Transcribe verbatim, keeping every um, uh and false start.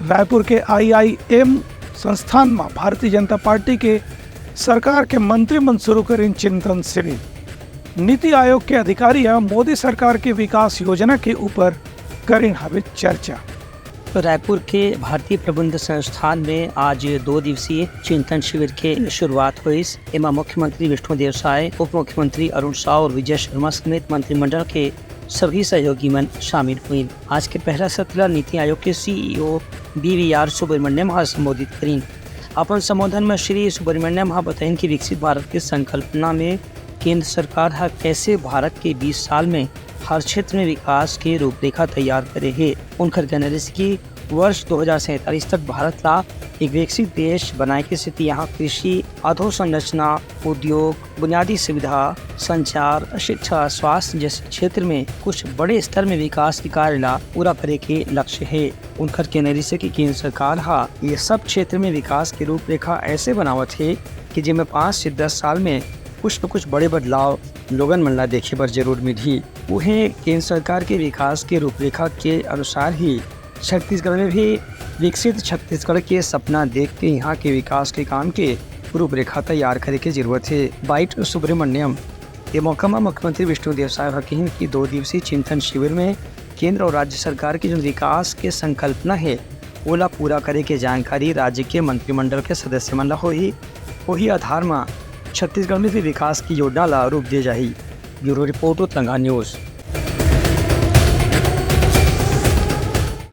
रायपुर के आईआईएम संस्थान म भारतीय जनता पार्टी के सरकार के मंत्री मन शुरू करिन चिंतन शिविर। नीति आयोग के अधिकारी ह मोदी सरकार के विकास योजना के ऊपर करिन हवे चर्चा। रायपुर के भारतीय प्रबंध संस्थान में आज दो दिवसीय चिंतन शिविर के शुरुआत होइस। एमा मुख्यमंत्री विष्णुदेव साय, उप मुख्यमंत्री अरुण साव और विजय शर्मा समेत मंत्रिमंडल के सभी सहयोगी मन शामिल हुइन। आज के पहला सत्र ला नीति आयोग के सीईओ बीवीआर सुब्रमण्यम ह संबोधित करिन। अपन संबोधन में श्री सुब्रमण्यम ह बताइन कि विकसित भारत के संकल्पना में केंद्र सरकार ह कैसे भारत के बीस साल में हर क्षेत्र में विकास के रूपरेखा तैयार करे हे। उनकर कहना रहिस कि वर्ष दो हज़ार सैंतालीस तक भारत ला एक विकसित देश बनाए के सेती यहाँ कृषि, अधोसंरचना, उद्योग, बुनियादी सुविधा, संचार, शिक्षा, स्वास्थ्य जैसे क्षेत्र में कुछ बड़े स्तर में विकास के कार्य ला पूरा करे के लक्ष्य हे। उनकर कहना रहिस कि केंद्र सरकार ह ये सब क्षेत्र में विकास के रूपरेखा ऐसे बनावत हे कि जेमे पाँच से दस साल में कुछ न कुछ बड़े बदलाव लोगन मन ला देखे बर जरूर मिलही। उहें केंद्र सरकार के विकास के रूपरेखा के अनुसार ही छत्तीसगढ़ में भी विकसित छत्तीसगढ़ के सपना देख के यहाँ के विकास के काम के रूपरेखा तैयार करे के जरूरत हे। बाइट सुब्रमण्यम। ये मौका म मुख्यमंत्री विष्णुदेव साय ह कहिन कि दो दिवसीय चिंतन शिविर में केंद्र और राज्य सरकार के जो विकास के संकल्पना हे, ओला पूरा करे के जानकारी राज्य के मंत्रिमंडल के सदस्य मन ला होही। वही आधार म छत्तीसगढ़ में भी विकास की योजना ला रूप दिए जाही। ब्यूरो रिपोर्ट, उत्तरांगण न्यूज।